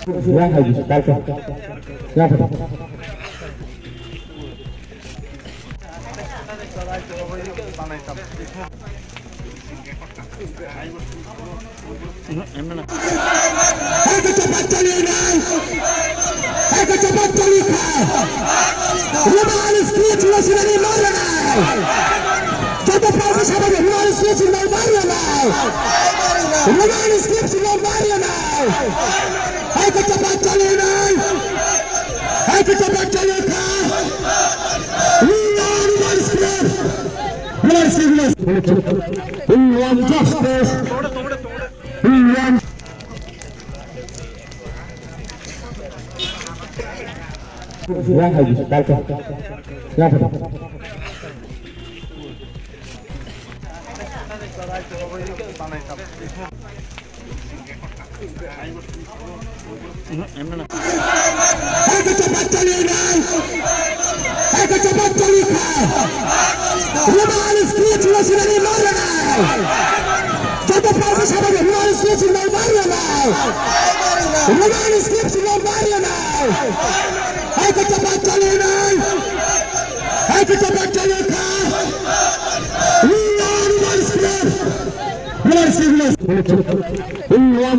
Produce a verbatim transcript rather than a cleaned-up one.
Ya, habis. Oke. Ya, betul. Hai, kecopat calian, hai. Hai, kecopat calian. Rumah alis kulit sudah, sudah di mana, hai? Coba pasti siapa dia? Rumah alis kulit sudah di mana, hai? Rumah alis kulit sudah di mana, hai? Hai, kecopat calian, hai. Hai, kecopat calian, hai. Rumah alis kulit. Rumah alis kulit. We want justice. We want. Ya, habis. Oke. Ya, betul. Hai, kecopat calian, hai. Hai, kecopat calian, hai. Rumah alis kulit sudah, sudah di mana, hai? Coba pasti siapa dia? Rumah alis kulit sudah di mana, hai? Rumah alis kulit sudah di mana, hai? Hai, kecopat calian, hai. Hai, kecopat calian, hai. Rumah alis kulit. Rumah alis kulit. Rumah